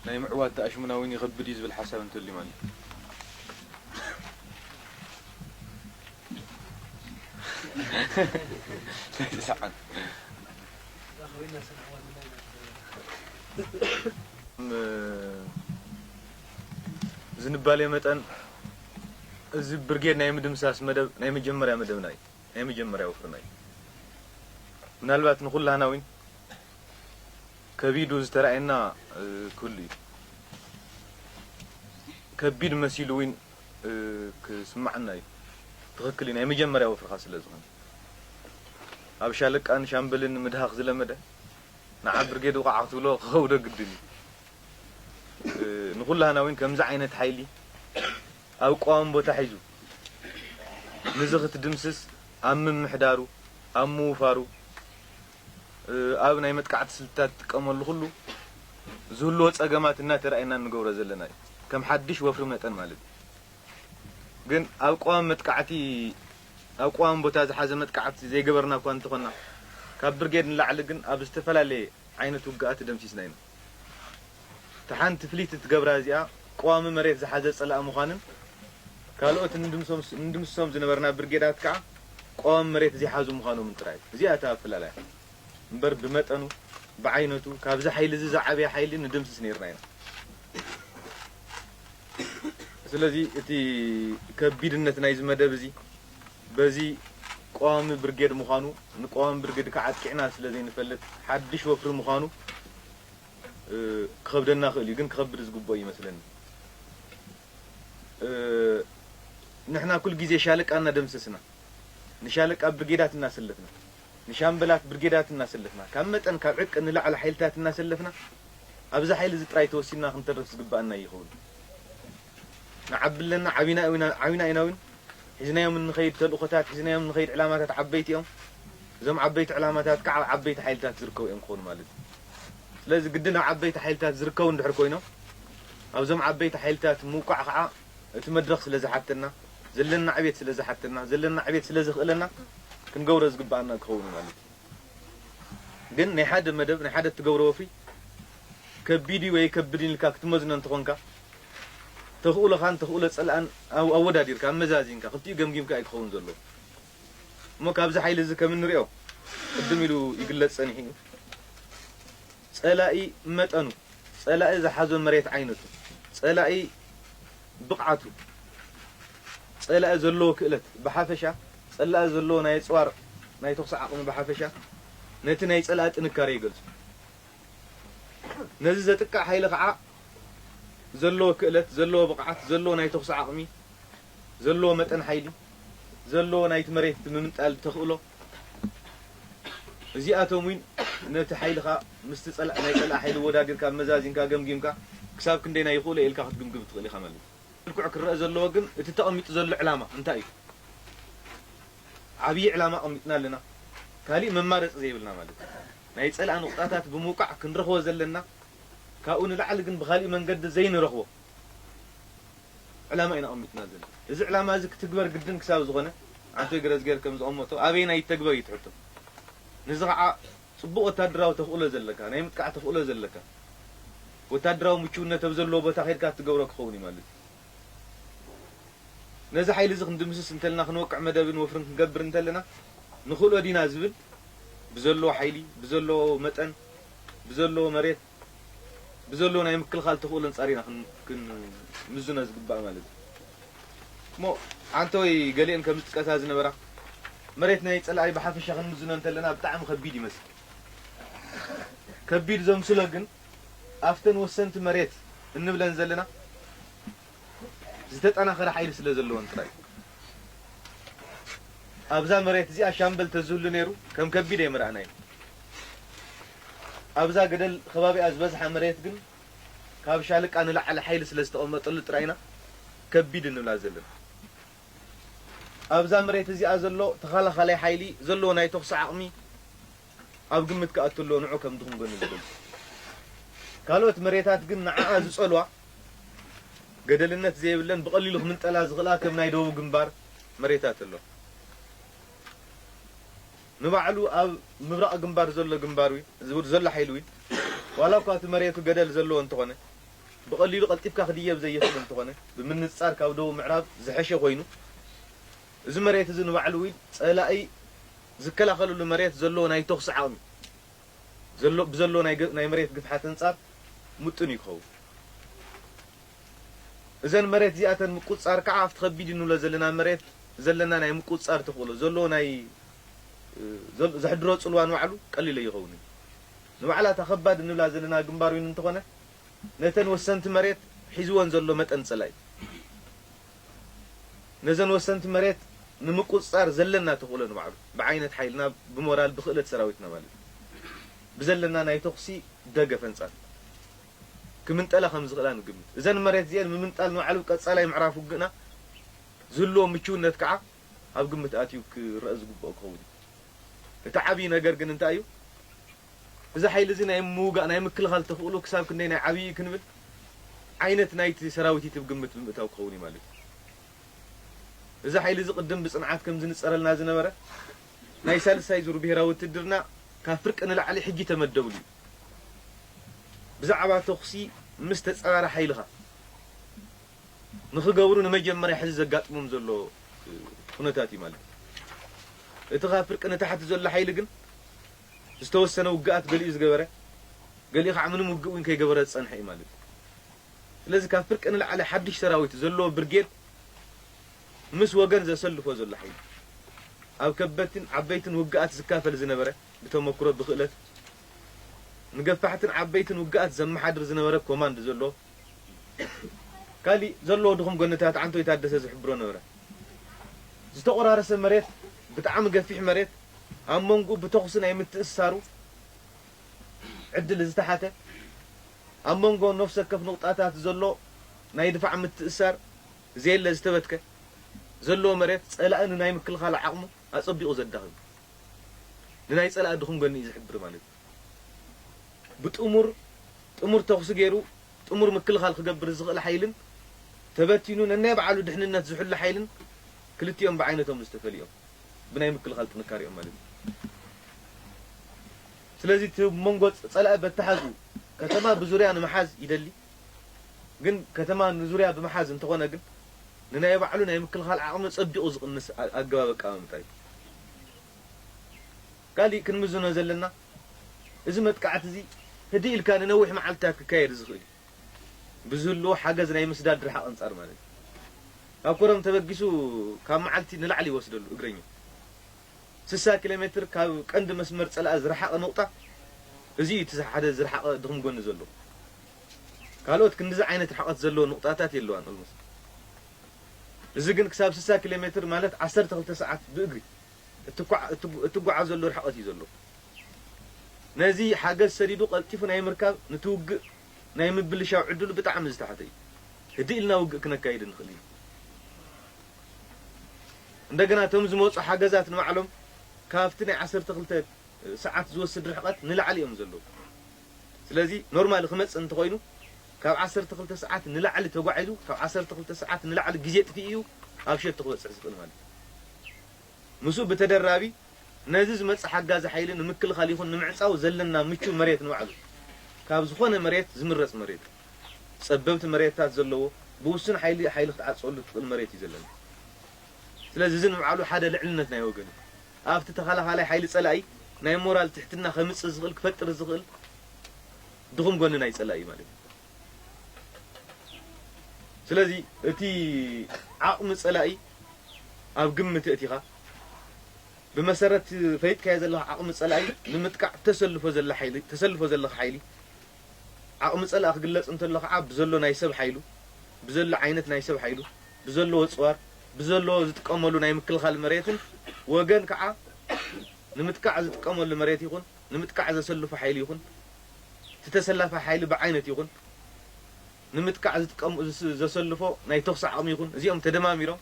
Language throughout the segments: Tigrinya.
ናይ ምዕዋት ተኣሽሙና እውን ይኸብድ እዩ ዝብል ሓሳብ እንተልዩ ማለት እዩ። ዝንባሌ መጠን እዚ ብርጌድ ናይ ምድምሳስ መደብ ናይ መጀመርያ መደብና እዩ። ናይ መጀመርያ ወፍርና እዩ። ምናልባት ንኹላህና እውን ከቢዱ ዝተራእየና ክህሉ እዩ። ከቢድ መሲሉ እውን ክስማዓና እዩ። ትኽክል እዩ። ናይ መጀመርያ ወፍርኻ ስለ ዝኾነ ኣብ ሻለቃን ሻምበልን ምድሃኽ ዝለመደ ንዓ ብርጌድ ውቓዕ ክትብሎ ክኸብዶ ግድን እዩ። ንኹላህና እውን ከምዚ ዓይነት ሓይሊ ኣብ ቀዋሚ ቦታ ሒዙ ንዚ ክትድምስስ ኣብ ምምሕዳሩ ኣብ ምውፋሩ ኣብ ናይ መጥቃዕቲ ስልትታት ትጥቀመሉ ኩሉ ዝህልዎ ጸገማት እናተረኣየና እንገብሮ ዘለና እዩ። ከም ሓድሽ ወፍሪ መጠን ማለት እዩ። ግን ኣብ ቀዋሚ መጥቃዕቲ ኣብ ቀዋሚ ቦታ ዝሓዘ መጥቃዕቲ ዘይገበርና እኳ እንተኾና ካብ ብርጌድ ንላዕሊ ግን ኣብ ዝተፈላለየ ዓይነት ውግኣት ተደምሲስና ኢና። እቲ ሓንቲ ፍልይቲ እትገብራ እዚኣ ቀዋሚ መሬት ዝሓዘ ጸላኢ ምዃንን ካልኦት ንድምሶም ዝነበርና ብርጌዳት ከዓ ቀዋሚ መሬት ዘይሓዙ ምዃኖምን ጥራይ እዩ። እዚኣ እታ ኣፈላላያ እምበር ብመጠኑ ብዓይነቱ ካብዚ ሓይሊ እዚ ዝዓበየ ሓይሊ ንድምስስ ነይርና ኢና። ስለዚ እቲ ከቢድነት ናይዚ መደብ እዚ በዚ ቀዋሚ ብርጌድ ምዃኑ ንቀዋሚ ብርጌድ ከዓ ኣጥቂዕና ስለ ዘይንፈልጥ ሓድሽ ወፍሪ ምዃኑ ክኸብደና ክእል እዩ፣ ግን ክኸብድ ዝግብኦ ይመስለኒ። ንሕና ኩል ግዜ ሻለቃ እናደምሰስና ንሻለቃ ብርጌዳት እናሰለፍና ንሻምበላት ብርጌዳት እናሰለፍና ካብ መጠን ካብ ዕቅን ንላዕሊ ሓይልታት እናሰለፍና ኣብዚ ሓይሊ እዚ ጥራይ ተወሲንና ክንተርፍ ዝግባኣና ይኸውን። ንዓቢ ኣለና፣ ዓቢና ኢና እውን ሒዝናዮም እንኸይድ ተልእኾታት ሒዝናዮም እንኸይድ ዕላማታት ዓበይቲ እዮም። እዞም ዓበይቲ ዕላማታት ከዓ ኣብ ዓበይቲ ሓይልታት ዝርከቡ እዮም ክኾኑ ማለት እዩ። ስለዚ ግድን ኣብ ዓበይቲ ሓይልታት ዝርከቡ እንድሕር ኮይኖም ኣብዞም ዓበይቲ ሓይልታት ምውቃዕ ከዓ እቲ መድረኽ ስለ ዝሓተና ዘለና ዕቤት ስለ ዝሓተና ዘለና ዕቤት ስለ ዘኽእለና ክንገብሮ ዝግባኣና ክኸውን እዩ ማለት እዩ። ግን ናይ ሓደ መደብ ናይ ሓደ እትገብሮ ወፍሪ ከቢድ እዩ ወይ ከብድን ኢልካ ክትመዝኖ እንተኾንካ ተኽእሎኻን ተኽእሎ ጸላእን ኣወዳዲርካ ኣመዛዚንካ ክልቲኡ ገምጊምካ እዩ ክኸውን ዘለዎ። እሞ ካብዚ ሓይሊ እዚ ከም እንሪኦ ቅድም ኢሉ ይግለጽ ጸኒሑ እዩ። ጸላኢ መጠኑ፣ ጸላኢ ዝሓዞ መሬት ዓይነቱ፣ ጸላኢ ብቕዓቱ፣ ጸላኢ ዘለዎ ክእለት ብሓፈሻ፣ ጸላኢ ዘለዎ ናይ ኣጽዋር ናይ ተኹሲ ዓቕሚ ብሓፈሻ ነቲ ናይ ጸላኢ ጥንካሬ ይገልጹ። ነዚ ዘጥቅዕ ሓይሊ ከዓ ዘለዎ ክእለት፣ ዘለዎ ብቕዓት፣ ዘለዎ ናይ ተኹሲ ዓቕሚ፣ ዘለዎ መጠን ሓይሊ፣ ዘለዎ ናይቲ መሬት ምምንጣል ተኽእሎ፣ እዚኣቶም እውን ነቲ ሓይልኻ ምስቲ ጸላእ ናይ ጸላእ ሓይሊ ወዳዲርካ መዛዚንካ ገምጊምካ ክሳብ ክንደይና ይኽእሎ ኢልካ ክትግምግም ትኽእል ኢኻ ማለት እዩ። መልክዑ ክረአ ዘለዎ ግን እቲ ተቐሚጡ ዘሎ ዕላማ እንታይ እዩ? ዓብዪ ዕላማ ኣቐሚጥና ኣለና። ካሊእ መማረፂ ዘይብልና ማለት እዩ። ናይ ጸላእ ንቑጣታት ብምውቃዕ ክንረኽቦ ዘለና ካብኡ ንላዕሊ ግን ብኻሊእ መንገዲ ዘይንረኽቦ ዕላማ ኢና ኣቐሚጥና ዘለና። እዚ ዕላማ እዚ ክትግበር ግድን ክሳብ ዝኾነ ኣንቶይ ገረዝጌር ከም ዘቐመጦ ኣበየናይ ይተግበር እዩ እቲ ሕቶ። ነዚ ከዓ ጽቡቕ ወታደራዊ ተኽእሎ ዘለካ ናይ ምጥቃዕ ተኽእሎ ዘለካ ወታደራዊ ምችውነት ኣብ ዘለዎ ቦታ ከድካ እትገብሮ ክኸውን እዩ ማለት እዩ። ነዚ ሓይሊ እዚ ክንድምስስ እንተልና ክንወቅዕ መደብን ወፍርን ክንገብር እንተለና ንኽእሎ ዲና ዝብል ብዘለዎ ሓይሊ ብዘለዎ መጠን ብዘለዎ መሬት ብዘለዎ ናይ ምክልኻል ተኽእሎ ኣንጻር ኢና ክንምዝኖ ዝግባእ ማለት እዩ። እሞ ሓንተ ወይ ገሊአን ከም ዝጥቀሳ ዝነበራ መሬት ናይ ጸላኢ ብሓፈሻ ክንምዝኖ እንተለና ብጣዕሚ ከቢድ ይመስል። ከቢድ ዘምስሎ ግን ኣብተን ወሰንቲ መሬት እንብለን ዘለና ዝተጠናኸረ ሓይሊ ስለ ዘለዎን ጥራይ ኣብዛ መሬት እዚኣ ሻምበል ተዝህሉ ነይሩ ከም ከቢድ ኣይምረኣናዮ። ኣብዛ ገደል ከባቢኣ ዝበዝሓ መሬት ግን ካብ ሻለቃ ንላዕሊ ሓይሊ ስለ ዝተቐመጠሉ ጥራይ ኢና ከቢድ እንብላ ዘለና። ኣብዛ መሬት እዚኣ ዘሎ ተኸላኻላይ ሓይሊ ዘለዎ ናይ ተኹሲ ዓቕሚ ኣብ ግምት ክኣቱ ኣለዎ ንዑ ከም ድኹም ጎኒ ዝብል። ካልኦት መሬታት ግን ንዓኣ ዝጸልዋ ገደልነት ዘይብለን ብቐሊሉ ክምንጠላ ዝኽእላ ከም ናይ ደቡብ ግንባር መሬታት ኣሎ። ንባዕሉ ኣብ ምብራቕ ግንባር ዘሎ ግንባር ዊ ዝብል ዘሎ ሓይሊ ዊ ዋላ እኳ እቲ መሬቱ ገደል ዘለዎ እንተኾነ ብቐሊሉ ቀልጢፍካ ክድየብ ዘይኽእል እንተኾነ፣ ብምንጻር ካብ ደቡብ ምዕራብ ዝሐሸ ኮይኑ፣ እዚ መሬት እዚ ንባዕሉ እውን ጸላኢ ዝከላኸለሉ መሬት ዘለዎ ናይ ተኹሲ ዓቕሚ ዘሎ፣ ብዘሎ ናይ ገ-፣ ናይ መሬት ግፍሓት ኣንጻር ምጥን እዩ ክኸውን። እዘን መሬት እዚኣተን ምቁጽጻር ከዓ ኣብቲ ከቢድ እንብሎ ዘለና መሬት ዘለና ናይ ምቁጽጻር ተኽእሎ ዘሎ ናይ፣ እ፣ ዘል-፣ ዘሕድሮ ጽልዋ ንባዕሉ ቀሊል ኣይኸውን እዩ። ንባዕላ እታ ከባድ እንብላ ዘለና ግንባር እውን እንተኾነ፣ ነተን ወሰንቲ መሬት ሒዝወን ዘሎ መጠን ጸላኢ፣ ነዘን ወሰንቲ መሬት ንምቁጽጻር ዘለና ተኽእሎ ንባዕሉ፣ ብዓይነት ሓይልና፣ ብሞራል፣ ብኽእለት ሰራዊትና ማለት እዩ፣ ብዘለና ናይ ተኹሲ ደገፍ ኣንጻር ክምንጠላ ከም ዝኽእላ ንግምት። እዘን መሬት እዚአን ምምንጣል ንባዕሉ ቀጻላይ ምዕራፍ ውግእና ዝህልዎ ምችውነት ከዓ ኣብ ግምት ኣትዩ ክረአ ዝግብኦ ክኸውን እዩ። እቲ ዓብዪ ነገር ግን እንታይ እዩ? እዚ ሓይሊ እዚ ናይ ምውጋእ፣ ናይ ምክልኻል ተኽእሎ ክሳብ ክንደይ ናይ ዓብዪ እዩ ክንብል፣ ዓይነት ናይቲ ሰራዊት እቲ ግምት ብምእታው ክኸውን እዩ ማለት እዩ። እዚ ሓይሊ እዚ ቅድም ብጽንዓት ከም ዝንጸረልና ዝነበረ፣ ናይ ሳልሳይ ዙር ብሄራዊ ውትድርና ካብ ፍርቂ ንላዕሊ ሕጂ ተመደብሉ እዩ። ብዛዕባ ተኹሲ ምስ ተጻራሪ ሓይልኻ ንኽገብሩ ንመጀመርያ ሕዚ ዘጋጥሞም ዘሎ ኩነታት እዩ ማለት እዩ። እቲ ካብ ፍርቂ ንታሕቲ ዘሎ ሓይሊ ግን ዝተወሰነ ውግኣት ገሊኡ ዝገበረ፣ ገሊኡ ከዓ ምንም ውግእ እውን ከይገበረ ዝጸንሐ እዩ ማለት እዩ። ስለዚ ካብ ፍርቂ ንላዕሊ ሓድሽ ሰራዊት ዘለዎ ብርጌድ ምስ ወገን ዘሰልፎ ዘሎ ሓይሊ፣ ኣብ ከበድትን ዓበይትን ውግኣት ዝካፈል ዝነበረ፣ ብተመክሮ ብኽእለት ንገፋሕትን ዓበይትን ውግኣት ዘመሓድር ዝነበረ ኮማንድ ዘሎ፣ ካሊእ ዘለዎ ድኹም ጎንታት ዓንቶይ ታደሰ ዝሕብሮ ነበረ። ዝተቆራረሰ መሬት፣ ብጣዕሚ ገፊሕ መሬት፣ ኣብ መንጎኡ ብተኹሲ ናይ ምትእስሳሩ ዕድል ዝተሓተ፣ ኣብ መንጎ ነፍሲ ወከፍ ንቑጣታት ዘሎ ናይ ድፋዕ ምትእስሳር ዘየለ ዝተበትከ ዘለዎ መሬት፣ ጸላኢ ንናይ ምክልኻል ዓቕሙ ኣጸቢቑ ዘዳኽም፣ ንናይ ጸላኢ ድኹም ጎኒ እዩ ዝሕብር ማለት እዩ። ብጥሙር፣ ጥሙር ተኹሲ ገይሩ ጥሙር ምክልኻል ክገብር ዝኽእል ሓይልን ተበቲኑ ነናይ ባዕሉ ድሕንነት ዝሕሉ ሓይልን ክልቲኦም ብዓይነቶም ዝተፈልዮም፣ ብናይ ምክልኻል ጥንካሬኦም ማለት እዩ። ስለዚ እቲ መንጎ ጸ-፣ ጸላኢ በተሓዙ ከተማ ብዙርያ ንምሓዝ ይደሊ፣ ግን ከተማ ንዙርያ ብምሓዝ እንተኾነ ግን ንናይ ባዕሉ ናይ ምክልኻል ዓቕሚ ጸቢቑ ዝቕንስ ኣ-፣ ኣገባብ ኣቀማምጣ እዩ። ካሊእ ክንምዝኖ ዘለና፣ እዚ መጥቃዕቲ እዚ ህድእ ኢልካ ንነዊሕ መዓልትታት ክካየድ ዝኽእል እዩ። ብዝህልዎ ሓገዝ ናይ ምስዳድ ርሓቕ ኣንጻር ማለት እዩ። ካብ ኮረም ተበጊሱ ካብ መዓልቲ ንላዕሊ ይወስደሉ እግረኛ። ስሳ ኪሎ ሜትር ካብ ቀንዲ መስመር ጸላኢ ዝረሓቐ ነቑጣ እዚ እዩ፣ እቲ ሓደ ዝረሓቐ ድኹም ጎኒ ዘሎ። ካልኦት ክንድዚ ዓይነት ርሕቐት ዘለዎ ነቑጣታት የለዋን ኦልሞስት። እዚ ግን ክሳብ ስሳ ኪሎ ሜትር ማለት ዓሰርተ ክልተ ሰዓት ብእግሪ እትኳ-፣ እትጉ-፣ እትጓዓዘሉ ርሕቐት እዩ ዘሎ። ነዚ ሓገዝ ሰዲዱ ቀልጢፉ ናይ ምርካብ፣ ንትውግእ ናይ ምብልሻው ዕድሉ ብጣዕሚ ዝተሓተ እዩ። ህድእ ኢልና ውግእ ክነካይድ ንኽእል ኢና። እንደገና እቶም ዝመፁ ሓገዛት ንባዕሎም ካብቲ ናይ ዓሰርተ ክልተ ሰዓት ዝወስድ ርሕቐት ንላዕሊ እዮም ዘለዉ። ስለዚ ኖርማሊ ክመፅእ እንተኾይኑ ካብ ዓሰርተ ክልተ ሰዓት ንላዕሊ ተጓዒዙ፣ ካብ ዓሰርተ ክልተ ሰዓት ንላዕሊ ግዜ ጥፊኡ እዩ ኣብ ሸቶ ክበፅሕ ዝኽእል ማለት እዩ። ምስኡ ብተደራቢ ነዚ ዝመጽእ ሓጋዚ ሓይሊ ንምክልኻል ይኹን ንምዕጻው ዘለና ምቹው መሬት ንባዕሉ ካብ ዝኾነ መሬት ዝምረጽ መሬት፣ ጸበብቲ መሬታት ዘለዎ ብውሱን ሓይሊ፣ ሓይሊ ክትዓጽወሉ ትኽእል መሬት እዩ ዘለና። ስለዚ እዚ ንባዕሉ ሓደ ልዕልነት ናይ ወገን እዩ። ኣብቲ ተኸላኻላይ ሓይሊ ጸላኢ ናይ ሞራል ትሕትና ከምጽእ ዝኽእል፣ ክፈጥር ዝኽእል ድኹም ጎኒ ናይ ጸላኢ እዩ ማለት እዩ። ስለዚ እቲ ዓቕሚ ጸላኢ ኣብ ግምት ኣእቲኻ፣ ብመሰረት ፈሊጥካዮ ዘለኻ ዓቕሚ ጸላኢ ንምጥቃዕ ተሰልፎ ዘላ ሓይሊ፣ ተሰልፎ ዘለኻ ሓይሊ፣ ዓቕሚ ጸላኢ ክግለጽ እንተሎ ኸዓ ብዘሎ ናይ ሰብ ሓይሉ፣ ብዘሎ ዓይነት ናይ ሰብ ሓይሉ፣ ብዘሎ ኣጽዋር፣ ብዘሎ ዝጥቀመሉ ናይ ምክልኻል መሬትን፣ ወገን ከዓ ንምጥቃዕ ዝጥቀመሉ መሬት ይኹን፣ ንምጥቃዕ ዘሰልፎ ሓይሊ ይኹን፣ እቲ ተሰላፋይ ሓይሊ ብዓይነት ይኹን፣ ንምጥቃዕ ዝጥቀሙ፣ ዝስ-፣ ዘሰልፎ ናይ ተኹሲ ዓቕሚ ይኹን፣ እዚኦም ተደማሚሮም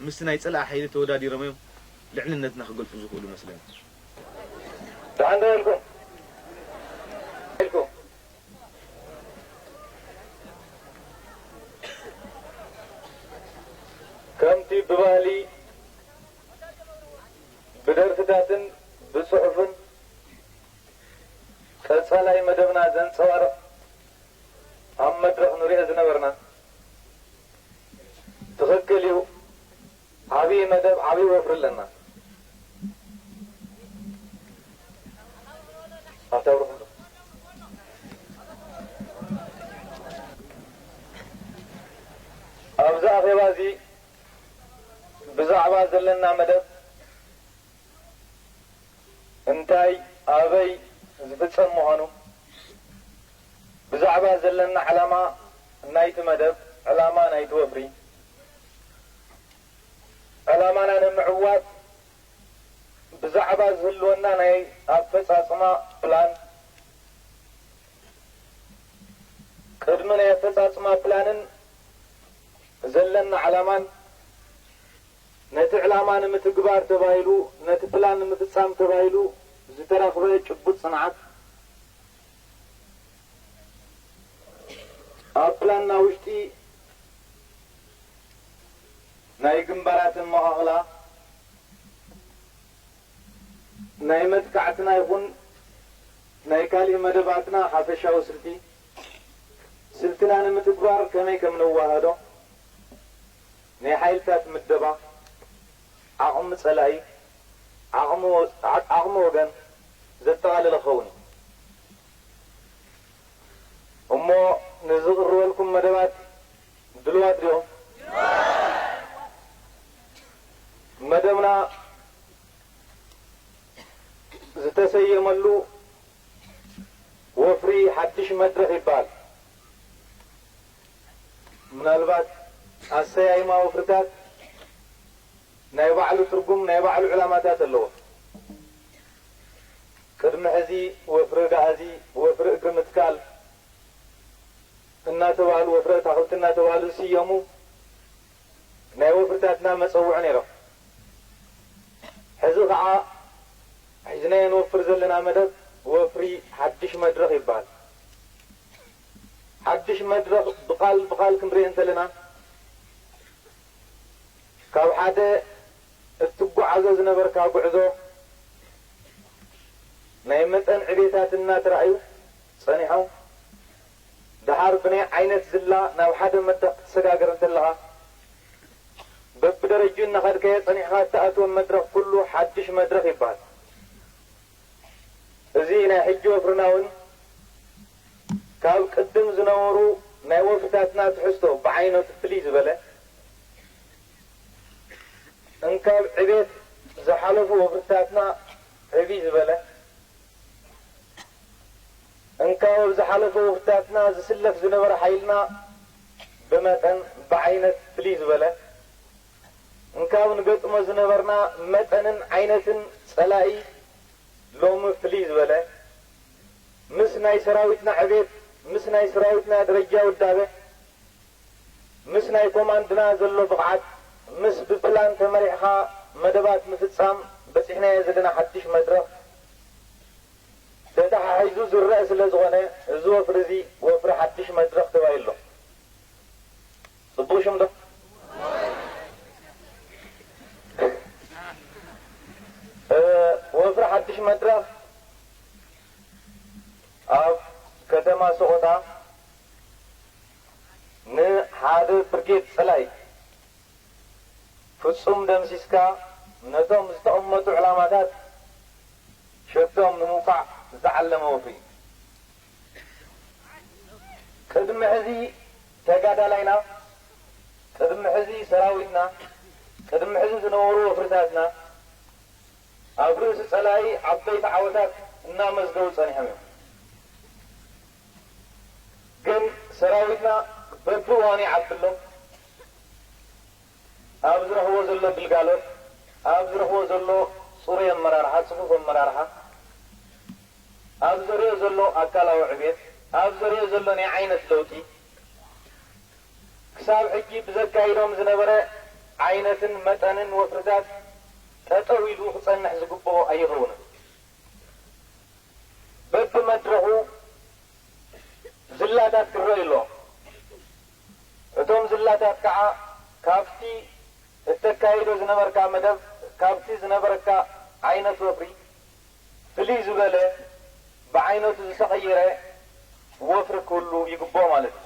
ምስቲ ናይ ጸላኢ ሓይሊ ተወዳዲሮም እዮም ልዕልነትና ክገልጹ ዝኽእሉ መስለኒ። ደሓን ዶ ኢልኩም? ኢልኩም። ከምቲ ብባህሊ፣ ብደርፍታትን ብጽሑፍን ቀጻላይ መደብና ዘንጸባርቕ፣ ኣብ መድረኽ ንሪኦ ዝነበርና። ትኽክል እዩ። ዓብዪ መደብ፣ ዓብዪ ወፍሪ ኣለና። ኣብታ ውርኹም ዶ? ኣብዚ ኣኼባ እዚ ብዛዕባ ዘለና መደብ እንታይ ኣበይ ዝፍጸም ምዃኑ፣ ብዛዕባ ዘለና ዕላማ ናይቲ መደብ፣ ዕላማ ናይቲ ወፍሪ፣ ዕላማና ንምዕዋት ብዛዕባ ዝህልወና ናይ ኣፈጻጽማ ፕላን፣ ቅድሚ ናይ ኣፈጻጽማ ፕላንን ዘለና ዕላማን፣ ነቲ ዕላማ ንምትግባር ተባሂሉ፣ ነቲ ፕላን ንምፍጻም ተባሂሉ ዝተረኽበ ጭቡጥ ጽንዓት፣ ኣብ ፕላንና ውሽጢ ናይ ግንባራትን መቓቕላ፣ ናይ መጥቃዕትና ይኹን ናይ ካሊእ መደባትና ሓፈሻዊ ስልቲ፣ ስልትና ንምትግባር ከመይ ከም ነዋህዶ፣ ናይ ሓይልታት ምደባ፣ ዓቕሚ ጸላኢ፣ ዓቕሚ ወ-፣ ዓቕሚ ወገን ዘጠቓለለ ክኸውን እዩ። እሞ ንዝቕርበልኩም መደባት ድልዋት ዲኹም? መደብና ዝተሰየመሉ ወፍሪ ሓድሽ መድረኽ ይበሃል። ምናልባት ኣሰያይማ ወፍርታት ናይ ባዕሉ ትርጉም፣ ናይ ባዕሉ ዕላማታት ኣለዎ። ቅድሚ ሕዚ ወፍሪ ኣጋዚ፣ ወፍሪ እግሪ ምትካል እናተባህሉ፣ ወፍሪ ኣታኽልቲ እናተባህሉ ዝስየሙ ናይ ወፍርታትና መጸውዒ ነይሮም። ሕዚ ኸዓ ሒዝናዮ ንወፍር ዘለና መደብ ወፍሪ ሓድሽ መድረኽ ይበሃል። ሓድሽ መድረኽ ብቓል ብቓል ክንርኢ እንተለና፣ ካብ ሓደ እትጓዓዞ ዝነበርካ ጉዕዞ ናይ መጠን ዕቤታት እናተራእዩ ጸኒሖም፣ ደሓር ብናይ ዓይነት ዝላ ናብ ሓደ መድረኽ ክትሰጋገር እንተለኻ፣ በብደረጅኡ እናኸድካዮ ጸኒሕካ እትኣትዎ መድረኽ ኩሉ ሓድሽ መድረኽ ይበሃል። እዚ ናይ ሕጂ ወፍርና እውን ካብ ቅድም ዝነበሩ ናይ ወፍርታትና ትሕዝቶ ብዓይነቱ ፍልይ ዝበለ፣ እንካብ ዕቤት ዝሓለፉ ወፍርታትና ዕብይ ዝበለ፣ እንካብ ኣብ ዝሓለፉ ወፍርታትና ዝስለፍ ዝነበረ ሓይልና ብመጠን ብዓይነት ፍልይ ዝበለ፣ እንካብ ንገጥሞ ዝነበርና መጠንን ዓይነትን ጸላኢ ሎሚ ፍልይ ዝበለ፣ ምስ ናይ ሰራዊትና ዕቤት፣ ምስ ናይ ሰራዊትና ደረጃ ውዳበ፣ ምስ ናይ ኮማንድና ዘሎ ብቕዓት፣ ምስ ብፕላን ተመሪሕኻ መደባት ምፍጻም በጺሕናዮ ዘለና ሓድሽ መድረኽ ተተሓሒዙ ዝረአ ስለ ዝኾነ፣ እዚ ወፍሪ እዚ ወፍሪ ሓድሽ መድረኽ ተባሂሉ ኣሎ። ጽቡቕ ሽም ዶ? እ፣ ወፍሪ ሓድሽ መድረኽ ኣብ ከተማ ሰቖጣ ንሓደ ብርጌድ ጸላኢ ፍጹም ደምሲስካ ነቶም ዝተቐመጡ ዕላማታት ሸቶም ንምውቃዕ ዝዓለመ ወፍሪ እዩ። ቅድሚ ሕዚ ተጋዳላይና፣ ቅድሚ ሕዚ ሰራዊትና፣ ቅድሚ ሕዚ ዝነበሩ ወፍርታትና ኣብ ርእሲ ጸላኢ ዓበይቲ ዓወታት እናመዝገቡ ጸኒሖም እዮም። ግን ሰራዊትና በብእዋኑ ይዓቢ ኣሎ። ኣብ ዝረኽቦ ዘሎ ግልጋሎት፣ ኣብ ዝረኽቦ ዘሎ ጽሩይ ኣመራርሓ፣ ጽፉፍ ኣመራርሓ፣ ኣብ ዘርእዮ ዘሎ ኣካላዊ ዕቤት፣ ኣብ ዘርእዮ ዘሎ ናይ ዓይነት ለውጢ፣ ክሳብ ሕጂ ብዘካይዶም ዝነበረ ዓይነትን መጠንን ወፍርታት ጠጠው ኢሉ ክጸንሕ ዝግብኦ ኣይኸውንን። በብመድረኹ ዝላታት ክረኣዩ ኣለዎም። እቶም ዝላታት ከዓ ካብቲ እተካይዶ ዝነበርካ መደብ፣ ካብቲ ዝነበረካ ዓይነት ወፍሪ ፍልይ ዝበለ፣ ብዓይነቱ ዝተቐየረ ወፍሪ ክህሉ ይግብኦ ማለት እዩ።